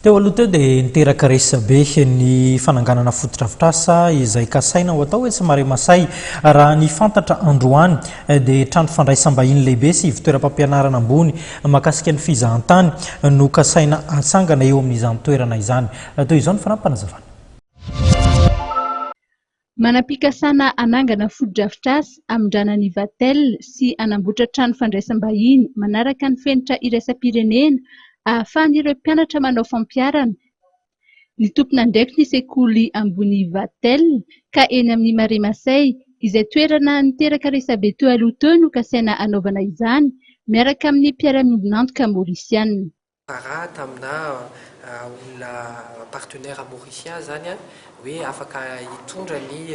Teo aloha teo dia niteraka resabe ny fananganana fotodrafitrasa izay kasaina ho atao etsy Marais Masay. Raha ny fantatra androany dia trano fandraisam-bahiny lehibe sy ivontoeram-pampianarana ambony mahakasika ny fizahantany no kasaina hatsangana eo amin'izany toerana izany. Toy izao ny fanampinazavana. Manam-pikasana hanangana fotodrafitrasa hamindrana ny Vatel sy hanamboatra trano fandraisam-bahiny manaraka ny fenitra iraisam-pirenena ahafahan'ireo mpianatra manao fampiharana ny tompon'andraikitry ny sekoly ambony Vatel ka eny amin'ny Marais Masay izay toerana niteraka resabe teo aloha teo no kasaina hanaovana izany miaraka amin'ny mpiara-miombon'antoka Maorisiana. Raharaha tamina olona partenaire mauricien zany hoe afaka hitondra ny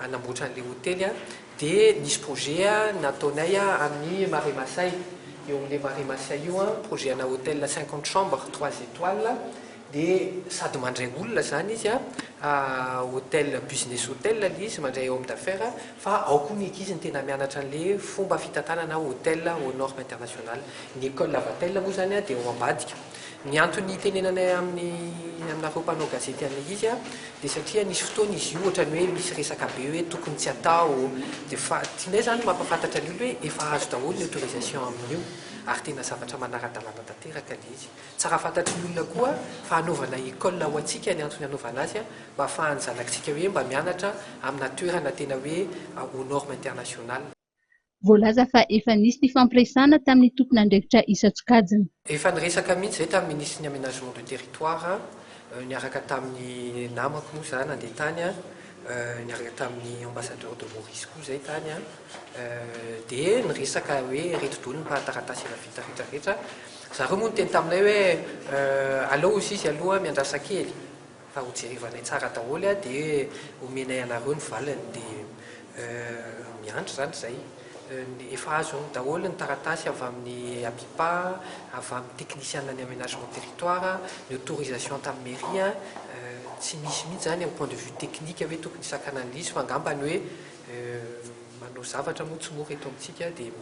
hanamboatra an'ilay hotely dia nisy projet nataonay amin'ny Marais Masay, eo amin'ilay Marais Masay io projet ana hôtel 50 chambres trois étoiles dia sady mandray olona zany izy hôtel business hôtel ilay izy mandray homme d'affaires fa ao koa ny ankizy no tena mianatra an'ilay fomba fitantanana hôtel aux normes internationales. Ny école Vatel moa izany dia ao ambadika. Ny antony itenenanay amin'ny aminareo mpanao gazety an'ilay izy dia satria nisy fotoana izy io ohatran'ny hoe misy resaka be hoe tokony tsy atao dia fa tianay izany ny mampahafantatra ny olona hoe efa azo daholo ny autorisation amin'io ary tena zavatra manara-dalàna tanteraka ilay izy. Tsara fantatry ny olona koa fa hanaovana école ho antsika ny antony hanaovana azy mba ahafahan'ny zanakitsika hoe mba mianatra amina toerana tena hoe aux normes internationales. Voalaza fa efa nisy ny fampiresahana tamin'ny tompon'andraikitra isan-tsokajiny. Efa niresaka mihitsy izay tamin'ny minisitry ny Aménagement de territoire, niaraka tamin'ny namako moa izaho nandeha tany, niaraka tamin'ny ambassadeur de Maurice koa izay tany, dia niresaka hoe ireto daholo ny taratasy efa vita rehetra rehetra. Zareo moa niteny taminay hoe aleo hozy izy aloha miandrasa kely fa ho jerevanay tsara daholo dia omenay anareo ny valiny dia miandry izany izay. Efa azony daholo ny taratasy avy amin'ny APIPA, avy amin'ny teknisiana ny aménagement territoire, ny autorisation tamin'ny mairie, tsy misy mihitsy izany au point de vue technique hoe tokony hisakana an'ilay izy fa angamba ny hoe manao zavatra moa tsy mora eto amintsika dia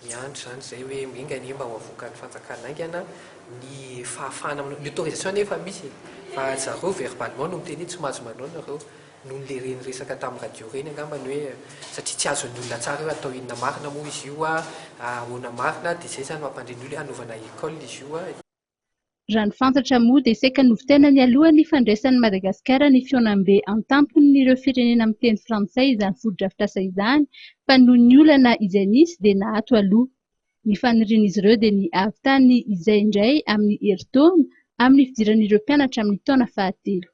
Miandry izany izay hoe enga anie mba ho avoakan'ny fanjakana haingana ny fahafahana manao, ny autorisation anie efa misy e, fa zareo verbalement no miteny hoe tsy mahazo manao nareo, noho le reny resaka tamin'ny radio reny angambany hoe satria tsy azon'ny olona tsara hoe atao inona marina moa izy io a, ahoana marina, dia izay izany mampandre ny olona hoe hanaovana école izy io a. Raha ny fantatra moa dia saika novitaina nialoha ny fandraisan'i Madagasikara ny fihaonambe an-tampon'ireo firenena miteny frantsay izany fotodrafitrasa izany fa noho ny olana izay nisy dia naato aloha. Ny fanirian'izy ireo dia ny hahavitany izay indray amin'ny herintaona amin'ny fidiran'ireo mpianatra amin'ny taona fahatelo.